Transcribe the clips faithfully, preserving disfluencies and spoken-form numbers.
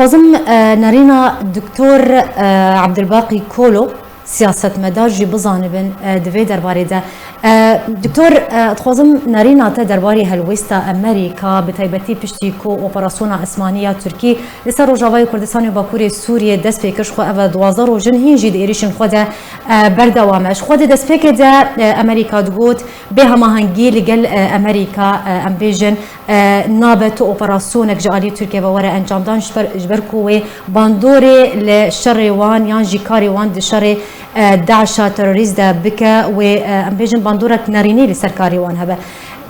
Dixwazim, e, nerîna Doktor, e, Ebdulbaqî Kolo, siyasetmedar jî bizanibin, e, di vê derbarê de. E, Doktor, e, dixwazim nerîna te derbarê helwêsta Amerîka, bi taybetî piştî ku operasyona esmanî ya Tirkî li ser Rojavayê Kurdistanê û Bakurê Sûriyê dest pê kir, ji xwe ev e duwazdeh roj in, hîn jî di êrîşên xwe de, e, berdewam e. Ji xwe di destpêkê de, e, Amerîka digot, bê hemahengî li gel, e, Amerîka, e, em bêjin, e, nabe tu operasyonek ji alî Tirkiye ve were encamdan, ji ber, ji ber ku wê bandorê li şerê wan yan jî karê wan di şerê, e, DAIŞa terorîst de bike, wê, e, em bêjin bandorek nerînî li ser karê wan hebe.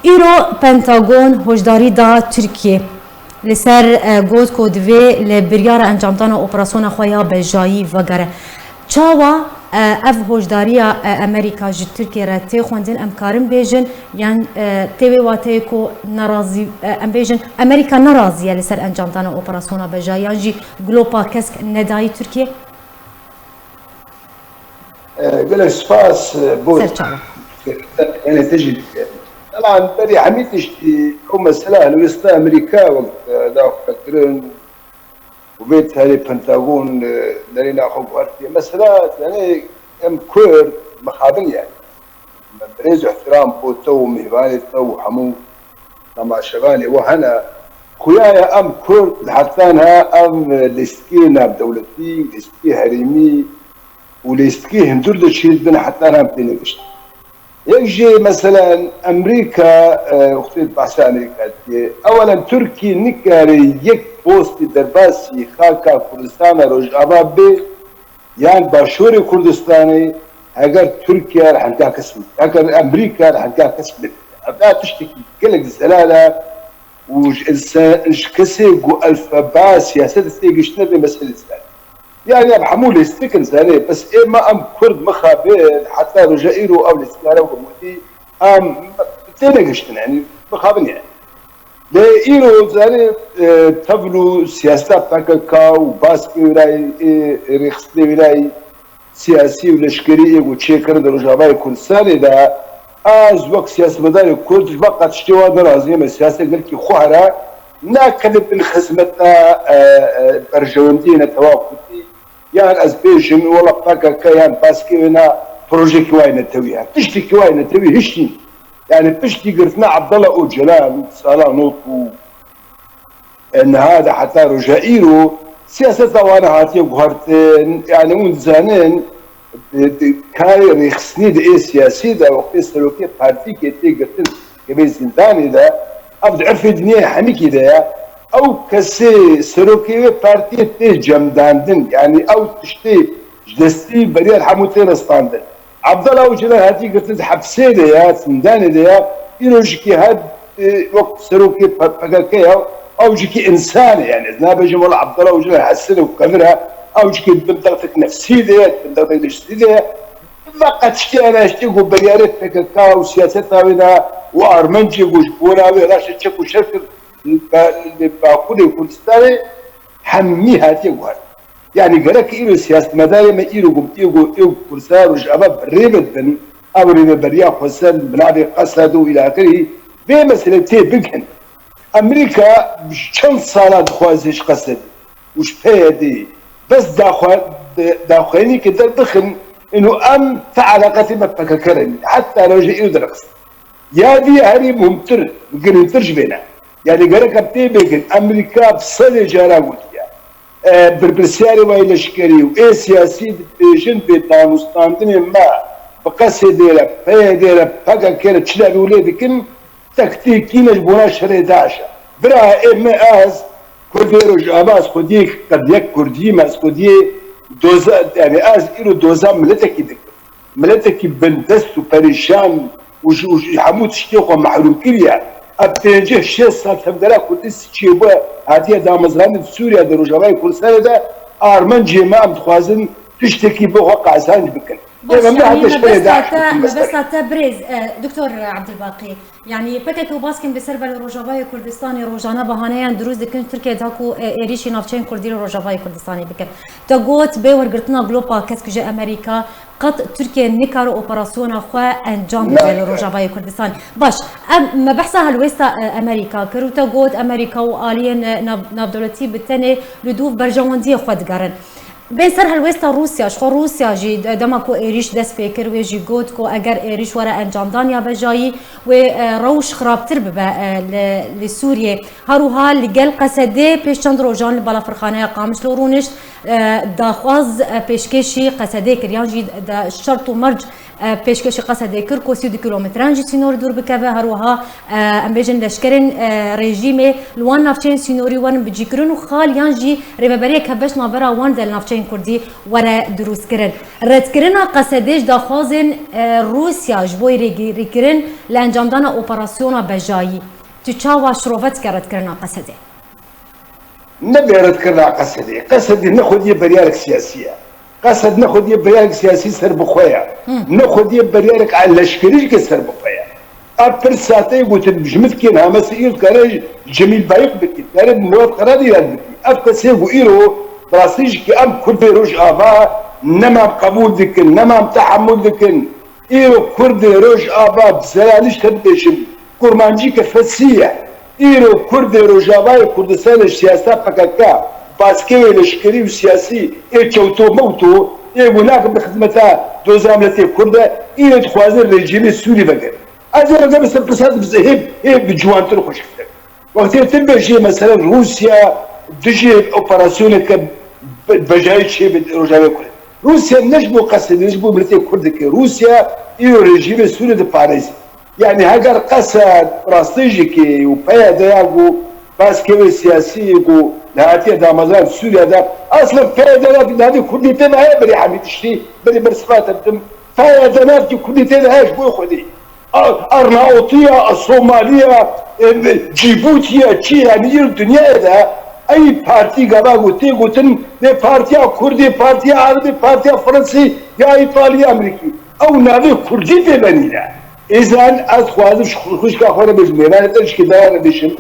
Îro Pentagon hojdarî da Tirkiye. Li ser, e, got ku divê li biryara encamdana operasyona xwe ya bejayî vegere. Çawa, e, ev hojdariya, e, Amerîka ji Tirkiye re tê xwendin, em karin bêjin, yan, e, tê wê wateyê ku nerazî, e, em bêjin, Amerîka nerazî ye li ser encamdana operasyona bejayî, yan jî glopa kesk nedayî Tirkiye? E, gelek spas, e, bo Ser çawa. Yanê te jî dike. Taban berî hemî tiştî ew mesela helwêsta Amerîka wek, e, da xwe kirin û vê tarê Pentagon, e, nerîna xwe guhertiye. Mesela, yanê em Kurd mixabin yani. Me birêz û ihtiram bo te û mêvanê te û hemû temaşevanê we hene. Xuya ye em Kurd heta niha em lîstikê navdewletî, lîstikê herêmî û lîstikê hundir de çêdibin heta niha em têne giştin. Yek jî mesela Amerîka, e, wextê bahsa Amerîka dike, ewelen Tirkî nikare yek postî derbasî xaka Kurdistana Rojava bê, yan Başûrê Kurdistanê, heger Tirkiye rehmeta kes bike, heger Amerîka rehmeta kes bike. Ev tiştekî gelek zelal e û ji însa-, ji kesê ku elfeba siyaset tê giştine vê meselê zelal. Yani em hemû lîstik in zanê, bes ê me em Kurd mixabin, heta roja îro ew lîstikara ku gotî, em têne giştin, yani mixabin yani. Lê îro zanê, e, tevl û siyaseta P K K û baskê wêrayî, ê, rêxistinê wêrayî siyasî û leşkerî ê ku çêkirin di Rojavayê Kurdistanê de, ez wek siyasetmedarê Kurd ji veqa tiştê wan nerazî me. Siyaset gelkî xwe here, nakin bin xizmeta, e, e, berjewendiyê netewa Kurdî, yan ez bêjim, wela P K K yan baskê wêna projeyekî wayê netewî ye. Tiştekî wayê netewî hiç nîn. Yani piştî girtina Abdullah Ocalan sala nod û niha de heta roja îro siyaseta wan hatiye guhertin. Yani hûn dizanin, di, di karê rêxistinê di ê siyasî de wextê serokê partîkê tê girtin, kevê zîndanê de, ev di irfê dinyayê hemikî de ye. Ew kesê serokê wê partiyê tê cemdandin. Yani ew tiştê ji destî beriyar hemû tê restandin. Abdullah Ocalan hatî girtin di hepsê de ya, zindanê de ya, îro jikî her, e, wek serokê P-, P K K ya, ew jikî însan e yani. Ez nabêjim wela Abdullah Ocalan hesir û kevir e, ew jikî di bin dextek nefsî de ye, di bin dextek nefsî de ye. Veqa tiştê ena tiştê ku beriyarê P K K û siyaseta wê de û armencê ku ji bona wê raşe çek û şer kir, li ba-, li Bakurê Kurdistanê hemî hatiye guhert. Yani gerek îro siyasetmedarê me îro ku ê ku, ê ku Kurdistan Rojava bi rê ve dibin, ew rêveberiya xweser bi navê Qesed û îlaxirî vê meselê tê bikin. Amerîka çend sala dixwaze ji Qesed û ji P Y D bes daxwe-, daxuyanîkê derbixin, ino em ti eleqetê me P K K re nîne. Heta roja îro derxist. Ya vî herî muhimtir, girîngtir ji vê ne. Yani gerek em tê bêkin, Amerîka bi sedê cara gotiye, e, berpirsyarê wayê leşkerî û ê siyasî dibêjin bê danûstandinê me bi Qesedê re, P Y D'ê re, P K K re çi derdû lê dikin, tektîkî me ji bona şerê DAIŞ e. Bira ê me ez Kurdê Rojava, ez xwediyê qediyek Kurdî me, ez xwediyê doza, yani ez îro doza miletekî dikim. Miletekî bindest û perîşan û ji, û ji hemû tiştê xwe mehrûm kiriye. Ev pêncî şêst sal tevgera Kurdî siçiyê bû hatiye damezrandin Sûriye de Rojavayê Kurdistanê de armencê me em dixwazin tiştekî bi xwe qazanc bikin. Baş, Ê, me yanî hatiye şerê mebesta DAIŞ te, bikin, mebesta te birêz, e, Doktor Ebdulbaqî. Yanî P K K û baskên bi ser ve li Rojavayê Kurdistanê rojane bahaneyan dirûst dikin Tirkiye da ku, e, êrîşî navçeyên Kurdî li Rojavayê Kurdistanê bikin. Te got bê wergirtina glopa kesk ji Amerîka, Qet Tirkiye nikare operasyona xwe encam bide li Rojavayê Kurdistanê. Baş, em, me behsa helwêsta, e, Amerîka kir û te got Amerîka û aliyên, e, nav-, navdewletî bi tenê li dûv berjewendiyê xwe digerin. Bên ser helwêsta Rûsya, ji xwe Rûsya jî de-, dema ku êrîş dest pê kir, wê jî got ku eger êrîş were encamdan ya vejayî, wê, e, rewş xirabtir bibe, e, li, li Sûriyê. Her wiha li gel Qesedê pêş çend rojan li balafirxaneya Qamişlo rûnişt, e, daxwaz, e, pêşkêşî Qesedê kir, yan jî de şert û merc, e, pêşkêşî Qesedê kir ku sî û du kîlometran ji sînorê dûr bikeve. Her wiha, e, em bêjin leşkerên, e, rejîmê li wan navçeyên sînorî werin bicîkirin û xal yan jî rêveberiyek hevbeş navbera wan de li navçeyên kurdî were dirûstkirin. Redkirina Qesedê ji daxwazên, e, Rûsya ji bo rêgirîkirin li encamdana operasyona bejayî. Tu çawa şirove dike redkirina Qesedê? Ne bê redkirina Qesedê. Qesedê ne xwediyê beryarek siyasî ye. Qesed ne xwediyê beryarek siyasî serbixwe ye. Ne xwediyê beryarek leşkerî jî ke serbixwe ye. Ev pirsa te yê gotin, ji min dikên Hamesê îro dikare Cemîl Bayik bikî, dikare Murat Qeradî re bikî. Ev kesê ku îro bi rastî jî ke em Kurdê Rojava nemam qebûl dikin, nemam tehemûl dikin. Îro Kurdê Rojava bi zelalî ji te dibêjim, kurmancî ke fesî ye. Îro Kurdê Rojavayê Kurdistanê ji siyaseta P K K, baskê wê leşkerî û siyasî ê çewto mewto, ê ku nakin bi xizmeta doza miletê Kurd e, îro dixwazin rejîmê Sûrî vegerin. Ez ê rede bi ser pirsa hê, hê bi ciwantir xweş bikim. Wextê tu bêjî, meselen, Rûsya dijî operasyoneke be-, bejayî çêbe Rojavayê Kurd. Rûsya ne ji bo Qesedê, ne ji bo miletê Kurd dike. Rûsya îro rejîmê Sûriyê diparêze. Yanî heger Qesed rastî jî kê û P Y D ya ku baskê wê siyasî ku li hatiye damezrand Sûriye de, aslen P Y D ya navê Kurdî tê de heye, berî hemî tiştî, berî bersiva te bidim. P Y D navkî Kurdî tê de heye ji bo xwedî. A-, Arnaotiya, Somaliya, e, Cîbûtiya, çi, yanî, yê dinyayê de ey partî gava ku tê gotin, vê partiya Kurdî, partiya Erebî, partiya Fransî ya Îtalî, Amerîkî. Ew navê Kurdî pê benîne. Îzan ez dixwazim ji xwe-, xwişka xwe re bêjim, mêvanê te jî ke dayane bêjim.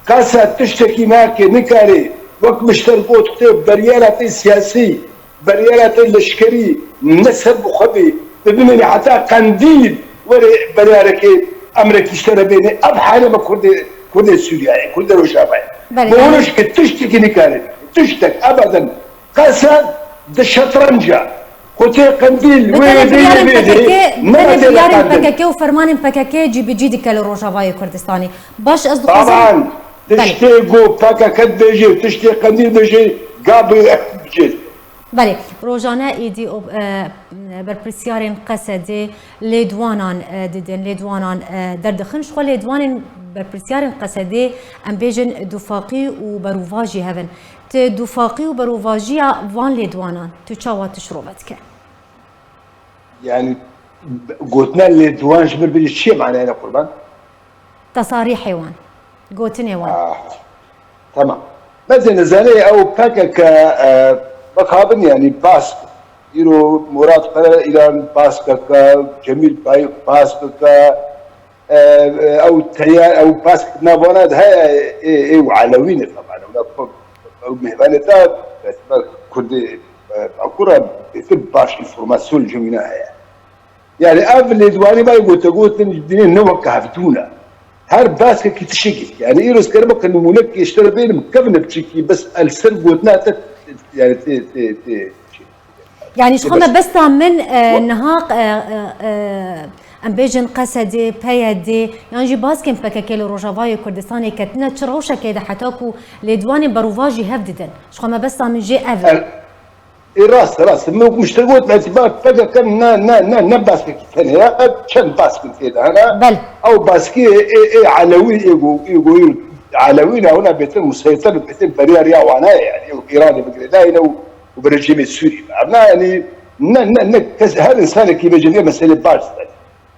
Qesa tiştekî nake, nikare, wek min ji te re got, tê beryara te siyasî, beryara te leşkerî ne ser bi xwe bê, tu bimînî heta Qendîl were beryarekê emrekî ji te re bêne. Ev hale me Kurdê, Kurdê Sûriyeyê, Kurdê Rojavayê. Belê, Bi yani hûn ji ke tiştekî nikare, tiştek, ebeden, qesa di şetrenca, ku tê Qendîl, Bi wê tenê dê, biryarên wê dê, P K K, ne tenê tê biryarên qandin. P K K û fermanên P K K cîbicî dike li Rojavayê Kurdistanê. Baş, ez dixwazim Taban, Belê. tiştê ku P K K dibêje, tiştê Qendîl dibêje, ga bi bicêt. Belê, rojane êdî ob-, e, berpirsiyarên Qesedê lêdwanan, e, didin, lêdwanan, e, derdixin. Ji xwe lêdwanên berpirsiyarên Qesedê, em bêjin dufaqî û berûva jî hev in. Tu dufaqî û berûvajiya van lêdwanan, tu çawa tu şirove dike? Yani, gotina lêdwan ji min bêjî çi ye manayê ne qurban? Tesarîhê wan, gotinê wan. Ah, tamam. Mesela zanê ew P K K, e, mixabin yani bask. Îro Murat Qeradîlan bask ke, Cemîl Bayik bask ke, e, e, ew teyar, ew bask navana de heye, ê, ê û Elewî ne taban. Ew, ew mêvanê te, Kurdê, e, Bakur e, bêtir baş înformasyon ji wîna heye. Yani ev lêdwanî vay gote gotin dinê ne weke hevdûn e. Her baskekî tişekî. Yani îro ez kerime ke nimûnek ji te re bênim kevne biçikî bes el ser gotina te yani tê, tê, tê, Yani ji tê xwe bes. mebesta min, e, Wa- niha, e, e, e, em bêjin Qesedê, P Y D, yan jî baskên P K K li Rojavayê Kurdistanê ketine çi rewşekê de heta ku lêdwanên berûva jî hev didin. Ji xwe mebesta min jê ev e. Er, Ê rast, rast. Min wek min ji te got, me îtibar P K K ne, ne, ne, ne baskekî tenê ye, çend baskên tê de hene. Bel. Ew baskê ê, ê Elewî, ê go, ê go, ê Elewî ne, hûna bêtir museytir, bêtir beryar ya wana ye, yani, ew Îranê bi girêdayî ne û, û bi rejîmê Sûrî be. Em ne, yani, ne, ne, ne, kes, her insanekî bêje vê meselê baş dide.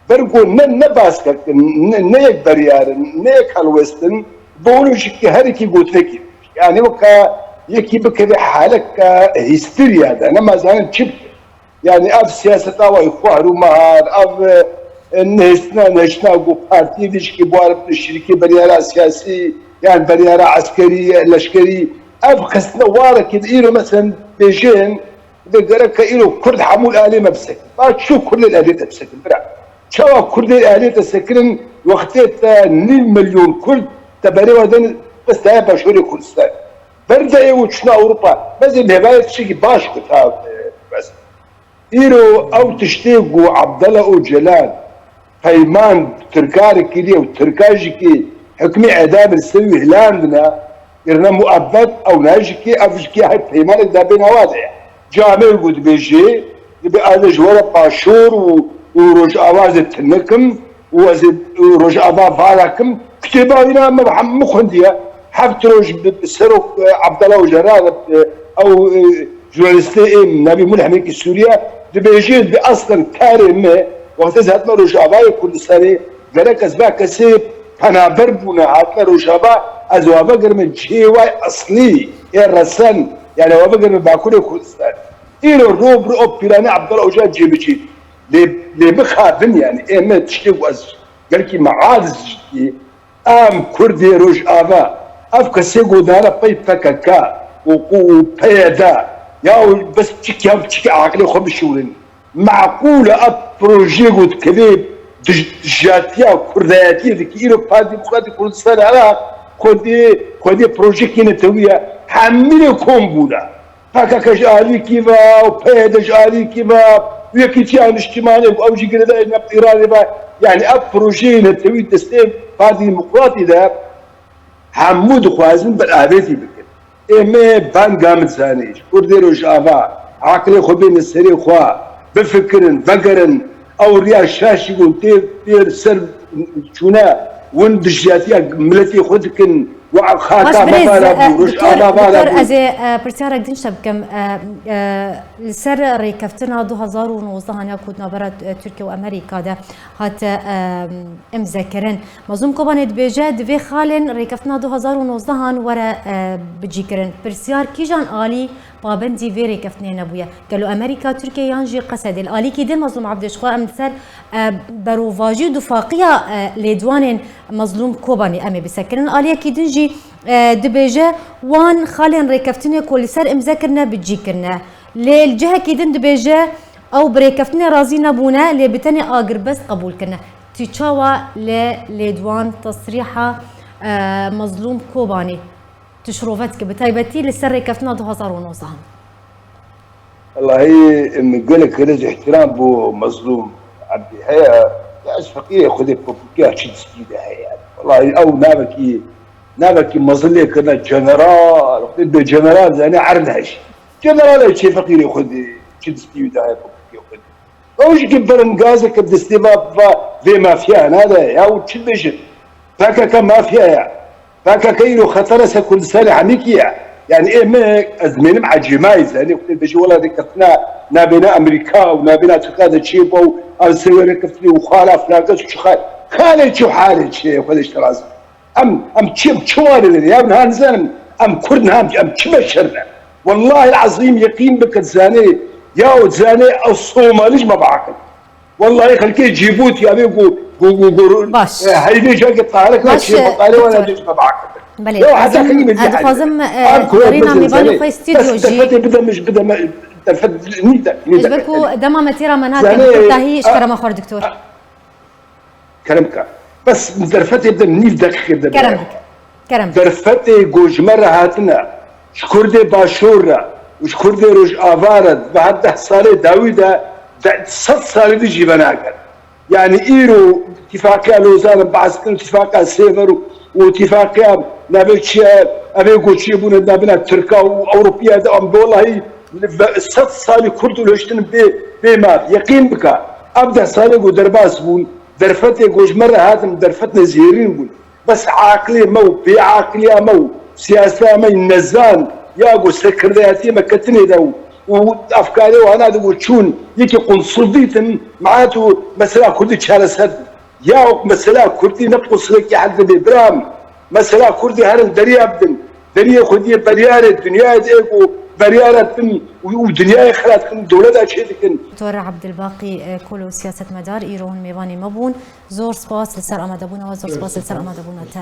Ber ku ne, ne baskek in, ne, ne yek beryar in, ne yek helwest in, bi wilo jî ki her yekî gotinekî. Yani weka yekî bikeve haleka hîsteriya de, nema zanin çi bike. Yani ev siyaseta wa xwehr û mehar, ev, e, nehiştina, nehiştina ku partiyê dişkî buar bi şirîkî beryara siyasî, yani beryara eskerî, leşkerî, ev xistine wareke de îro mesela bêjin, Di gerek ke îro Kurd hemû li alê me bisekin. Ba çi Kurd li alê te bisekin, bira? Çawa Kurd li alê te sekirin, wextê te nîv milyon Kurd te berê we den, bes daye Başûrê Kurdistan. Berdayê û çûna Ewropa. Bes ê lêvayê tiştekî baş got ha, e, bes. Îro ew tiştê ku Abdullah Ocalan peyman Tirka re kiriye û Tirka jî ki hikmê edamê li ser wî hilandine, kirine muebbet, ew ne jî ki ev jî ki her peymanek da bê nava de ye. Camê ku dibêjê, dibê ez ê ji we re Başûr û, û Rojava ez ê tinikim û ez ê Rojava vala kim. Kitêba wî ne me bi hemû xwendiye. Heft roj bi, bi serok, e, Abdullah Ocalan, e, ew, e, jurnalistê ê Nebî Mulhemekî Sûriye dibêjê, dibê aslen karê me, wextê ez hatime Rojavayê Kurdistanê, gerek ez va kesê penaber bûne, hatime Rojava, ez wa vegerime cihê way eslî, ê resen, yani wa vegerime Bakurê Kurdistan. Îro ro bi ro ew pîranê Abdullah Ocalan cêbicî. Lê, lê mixabin yani, ê me tiştê ku ez gelkî me aciz jî, em Kurdê Rojava, ev kesê ku dane pey P K K û, û, û P Y D, ya û bes çik ya çikê aqilê xwe bişûrin. Meqûl e ev projeyê ku dikevê dij-, dijatiya kurdayetiyê dikî, îro Partî Demokratîk Kurdistan Iraq xwedê, xwedê projekê netewî ye, hemî lê kom bûne. P K K ji alîkî ve û P Y D ji alîkî ve, Yekîtiya Niştimanê û ew jî girêdayî neft Îranê ve. Yani ev projeyê netewî destê Partî Demokratî de hemû dixwazin beravêtî bikin. Ê me banga min zanî, ji Kurdê Rojava, aqilê xwe bêne serê xwe, bifikirin, vegerin, ew riya şaşî bûn tê, tê ser çûne, win dijatiya miletê xwe dikin, we xaka me vala bû, Rojava vala bû. Ez ê, e, pirsyarek din ji te bikim. E, e, li ser rêkeftina du hazar û nozdeh ya ku di navbera, e, Tirkiye û Amerîka de hate, e, imzekirin. Mazlûm Kobanê dibêje, divê xalên rêkeftina du hazar û nozdeh an were, e, bicîkirin. Pirsyar kîjan alî pabendî vê rêkeftinê nebûye? Gelo Amerîka, Tirkiye yan jî Qesedê? Li alîkî din Mazlûm Ebdê ji xwe em li ser, e, berovajî û difaqiya, e, lêdwanên Mazlûm Kobanê em ê bisekirin. Aliyekî din jî, e, dibêje, wan xalên rêkeftinê ku li ser imze kirine, bicî kirine. Lê li cihekî din dibêje, ew bi rêkeftinê razî nebûne, lê bi tenê agirbest qebûl kirine. Tu çawa li lêdwan tesrîha, e, Mazlûm Kobanê tu şirove dike, bi taybetî li ser rêkeftina du hazar û nozdeh? Wellahî, em gelek rêz û îhtiram bo Mazlûm Ebdî heye. Ya ez feqîrê Xwedê popûkiya çi distî de heye. Wellahî ew navekî, navekî mezin lê kirine general, Xwedê bê general zanî erd hej. General ew çê feqîrê Xwedê çi distî wî de heye popûkiya Xwedê. Ew jî ki berengazeke destê va, va vê mafya nade ya û çi dibêjin? P K K mafya ya. P K K îro xetere ser Kurdistanê hemîkî ye. Yani ê me ez dibênim ecêmayî zanî, xwe dibêje wela rêkeftina nabêna Amerîka û nabêna Tirka de çêbû û ev ser wê rêkeftinê û xala filan kes û çi xal. Xalê çi û halê çi ye, xwe de ji te razî. Em, em çi, em çi warê de ya niha nizanim, em Kurd niha em çi beşer ne. Wellahî ezîm yeqîn bike zanê, ya û zanê ew Somalî ji me biaqil. Wellahî xelkê Cîbûtî, evê ku, ku, ku, ku, Baş. e, heyvê cake tarek Baş, çê e, beqalê wana Doktor. Dê ji me biaqil. Belê, Ya ez heta ê, xelkê me ez dî dixwazim, heyvê. e, Em Kurd gerîna mezin mêvanê zanê. xwe stûdyo Bes jî. Derfetê bidem ji, bidem, derfet nî de, nî Ji de. ber ku dema me têra me nake, Zanê, tu tahî ji a, kerema xwe, Doktor. a, Kerem ka. Bes derfetê de nîv deqîqê de Kerem bere. bike. Kerem bike. Derfetê ku ji me re hatine, ji Kurdê Başûr re û ji Kurdê Rojava re ve her deh salê dawî de, de sed salî din jî venakin. Yani îro tifaqiya Lozan behs kirin, tifaqiya Sêver û, û tifaqiya navê çi ye, evê ku çêbûne nabîna Tirka û Ewropiya de em bi wellahî ve sed salî Kurd û leştin bê, bê maf. Yeqîn bike. Ev deh salê ku derbas bûn, derfetê ku ji me re hatin, derfetine zêrîn bûn. Bes aqilê me û bêaqiliya me û siyaseta me yî nezan ya ku serkirdayetiyê me ketinê de û, û efkarê wana de ku çûn yekî qunsul dîtin, mehat û mesela Kurdî çareser bû. Ya mesela Kurdî ne qunsulekî hel dibê, bira min. Mesela Kurdî herin deriya bidin. Deriyê xwediyê beriyarê dinyayê de ê ku beriyara din û, û dinyayê xelat dikin, dewleta çê dikin. Doktor Ebdilbaqî, e, Kolo, siyasetmedar, îro hûn mêvanê me bûn. Zor spas li ser amadebûna we, zor spas li ser amadebûna te.